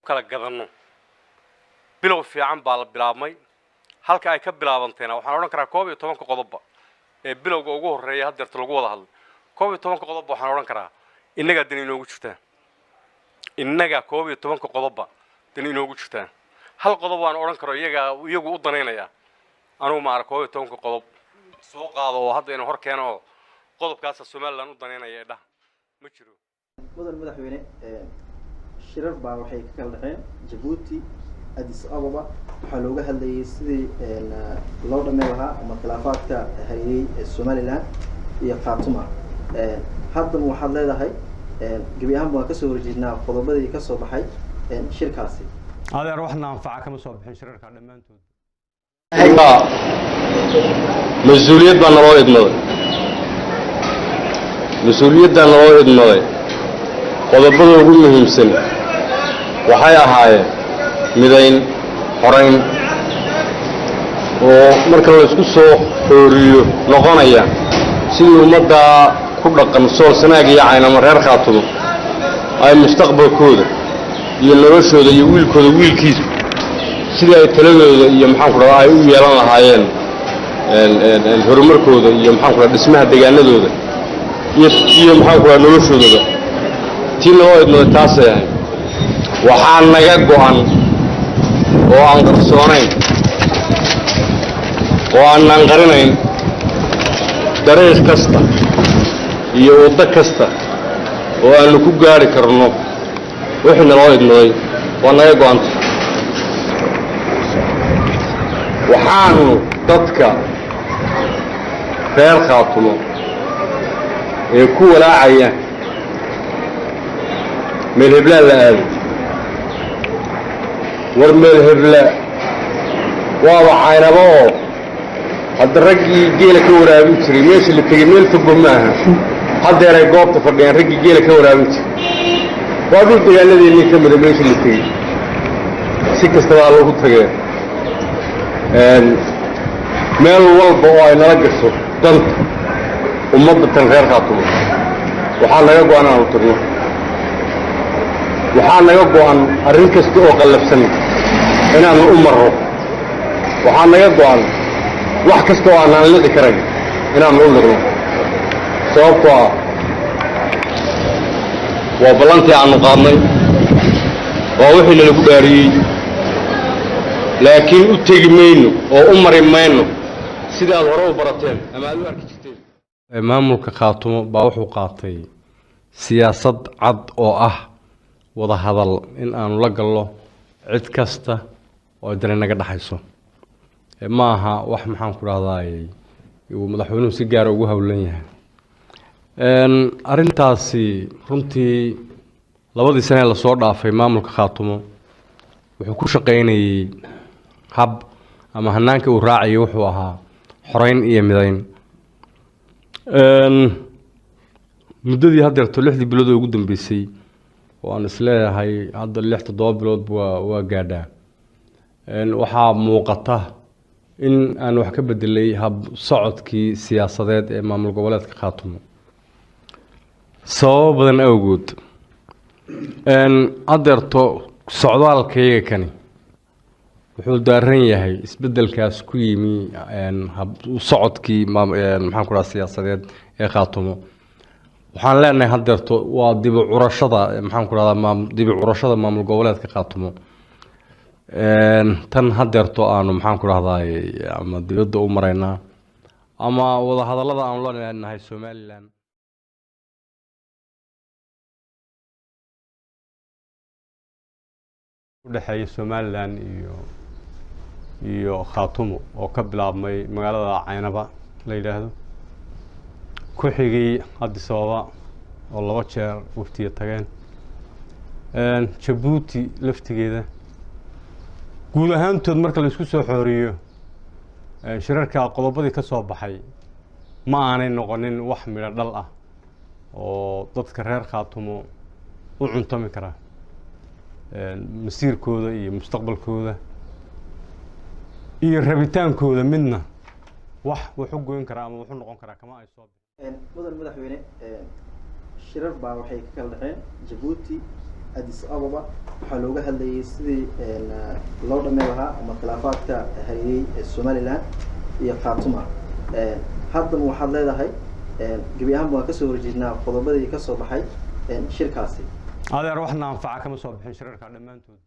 Kala gadanno bilow fiican baa la bilaabmay. Halka ay ka bilaabanteena waxaan odhan karaa 11-ka qodobba ee bilowga ugu horreeya haddeerta lagu wada hadlay, 11-ka qodobba waxaan odhan karaa innagaa dani inoogu jirtaa, innagaa 11-ka qodobba dani inoogu jirtaa. Hal qodob waan odhan karo iyagaa iyagu u danaynayaa, anugu ma arag. 11-ka qodob soo qaado oo hadda inu hor keeno oo qodobkaasa Somaliland u danaynaya ee dhah ma jiro. Mudan madaxweyne, shirar baa waxay ka kala dhaceen Jabuuti, Addis Ababa. Waxaa looga hadlayay sidii loo dhameyn lahaa ama khilaafaadka hareeyey ee Somaliland iyo Khaatuma. Haddana waxaad leedahay gebi ahaan baan kasoo horjeednaa qodobadii kasoo baxay shirkaasi. Adeer, waxna anfaca kama soo bixin shirarka dhammaantood. Mas-uuliyad baa naloo idmaday, mas-uuliyaddaa naloo idmaday. Qodobada ugu muhiimsan waxay ahaayeen midayn, xorayn, oo marka la isku soo xooriyo noqonaya sidii ummaddaa ku dhaqan Sool, Sanaag iyo Caynama, reer Khaatumo, ay mustaqbalkooda iyo noloshooda iyo wiilkooda wiilkiisa sidii ay taladooda iyo maxaan ku dhahdaa ay u yeelan lahaayeen, horumarkooda iyo maxaan ku dhaha dhismaha deegaanadooda iyo maxaan ku dhaha noloshoodaba. Tii naloo idmaday taasay ahayd. Waxaa naga go'an oo aan qarsoonayn oo aanaan qarinayn, dariiq kasta iyo waddo kasta oo aanu ku gaadhi karno wixii naloo idmaday waa naga go'anta. Waxaanu dadka reer Khaatumo ee ku walaacaya meel heblaa la aado, war meel hebla waaba Caynabo oo hadda raggii geela ka waraabin jiray meesha la tegey meel fogba maaha, haddeeray goobta fadhiyaan raggii geela ka waraabin jiray. Waa dhul degaanadeennii ka mida meesha la tegey, si kastabaa lagu tagee. Meel walba oo ay nala gasho danta ummadda tan reer Khaatumo waxaa naga go'an aanu tagno. Waxaa naga go'an arrin kasta oo qallafsan inaannu u marro. Waxaa naga go'an wax kasta oo aanaan liqi karayn inaannu u liqno, sababtoo ah waa ballantii aannu qaadnay, waa wixii nalagu dhaariyey. Laakiin u tegi mayno oo u mari mayno sida aad hore u barateen ama aad u arki jirteen. Maamulka Khaatumo baa wuxuu qaatay siyaasad cad oo ah wada hadal in aanu la gallo cid kasta oo dani naga dhexayso. Ma aha wax maxaan ku dhahdaay uu madaxweynuhu si gaara ugu howlan yahay arrintaasi. Runtii labadii sane ee lasoo dhaafay maamulka Khaatumo wuxuu ku shaqaynayey hab ama hanaanka uu raacayay wuxuu ahaa xoreyn iyo midayn. Muddadii haddeerto 6dii bilood oo ugu dambeysay oo aan isleeyahay hadda 6 7 biloodba waa gaadhaa, waxaa muuqata in aan wax ka bedelay hab socodkii siyaasadeed ee maamul goboleedka Khaatumo sababo badan awgood. Haddeerto socdaalkayaga kani wuxuu daaran yahay isbedelkaas ku yimi hab socodkii maxaan ku dhaha siyaasadeed ee Khaatumo. Waxaan leenahay haddeerto waa dibu curashada, maxaan ku dhahdaa, dibu curashada maamul goboleedka Khaatumo. Tan haddeerto aanu maxaan ku dhahdaay ama dibadda u maraynaa ama wada hadallada aanu la leenahay Somaliland udhexeeya Somaliland iyo Khaatumo oo ka bilaabmay magaalada Caynaba la yidhaahdo, ku xigay Addis Ababa oo 2 jeer waftiya tageen, Jabuuti laftigeeda. Guud ahaantood marka la isku soo xooriyo shirarka qodobadii ka soo baxay ma aanay noqonin wax midho dhal ah oo dadka reer Khaatumo u cuntami karaa masiirkooda iyo mustaqbalkooda iyo rabitaankooda midna wax wuxu goyn karaa ama wuxu noqon karaa kama ay soo bixin. Mudan madaxweyne, shirar baa waxay ka kala dhaceen Jabuuti, Addis Ababa waxaa looga hadlayay sidii loo dhammayn lahaa ama khilaafaadka hareeyey ee Somaliland iyo Khaatuma. Haddana waxaad leedahay gebi ahaanba waan kasoo horjeednaa qodobadii kasoo baxay shirkaasi. Adeer, waxna anfaca kama soo bixin shirarka dhammaantood.